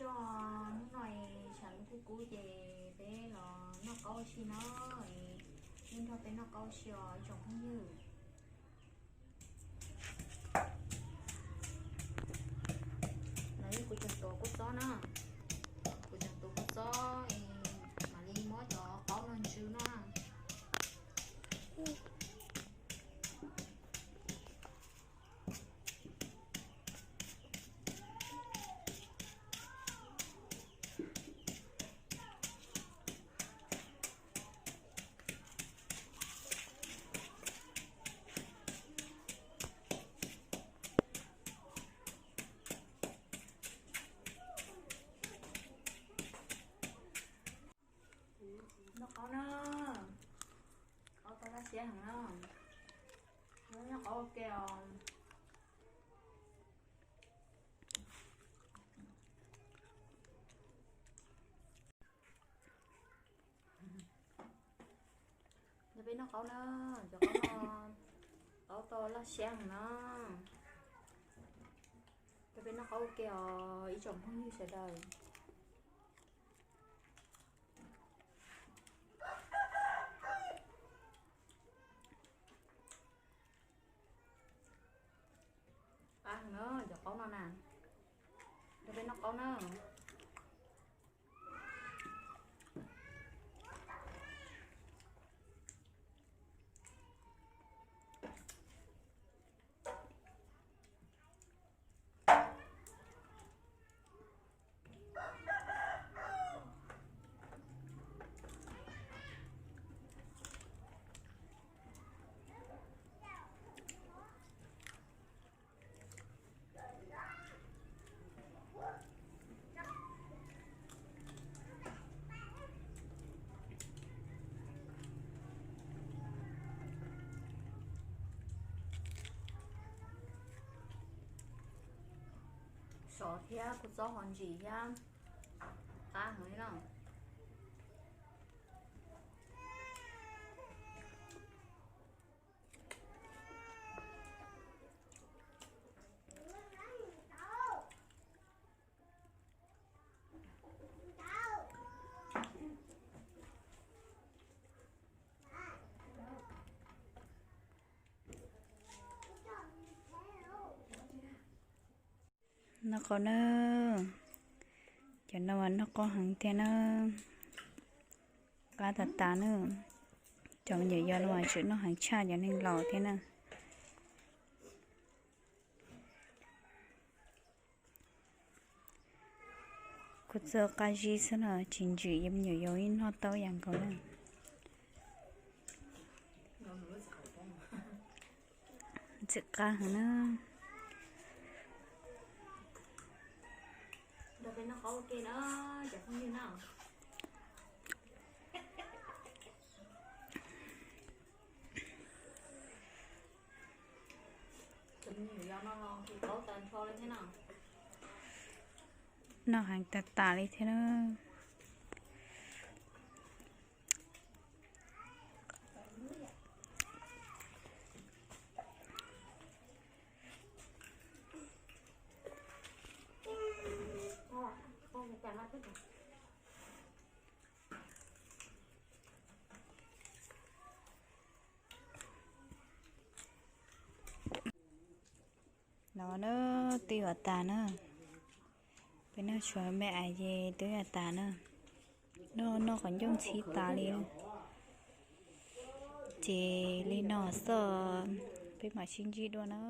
Tso, hnub no es tshav ntuj kub kub ces peb los noj qaub ua si no, es nej nrog peb noj qaub ua si os ib tsoom phooj ywg. No yog kuv tseem tuav kua txob na, kuv tseem tuav kua txob es mam li muab cov qaub no ntsw no. Noj qaub na, qaub tau laj siab heev na, noj qaub ua ke os. Nrog peb noj qaub na, cov qaub no qaub tau laj siab heev na. Nrog peb noj qaub ua ke os ib tsoom phooj ywg sawv daws. Qab heev na cov qaub no na, nrog peb noj qaub na. Sov thiab kua txob ho ntsim thiab, qab heev li no. Noj qaub na, cov no mas noj qaub heev thiab na, qab tas tas na. Cov me nyuam yaus no mas tseem noj heev tshaj cov neeg laus thiab na. Kua txob qab zib xwb los tsis ntsim, cov me nyuam yaus yeej noj tau yam nkaus na. Ntxim qab heev na. Noj heev tas tas li thiab na. No na, twb yuav tas na. Peb noj tshuav me ais ces twb yuav tas na. Noj noj qhov ncauj ntxhib tas li. Ces li no xwb, peb mam sib ntsib dua na.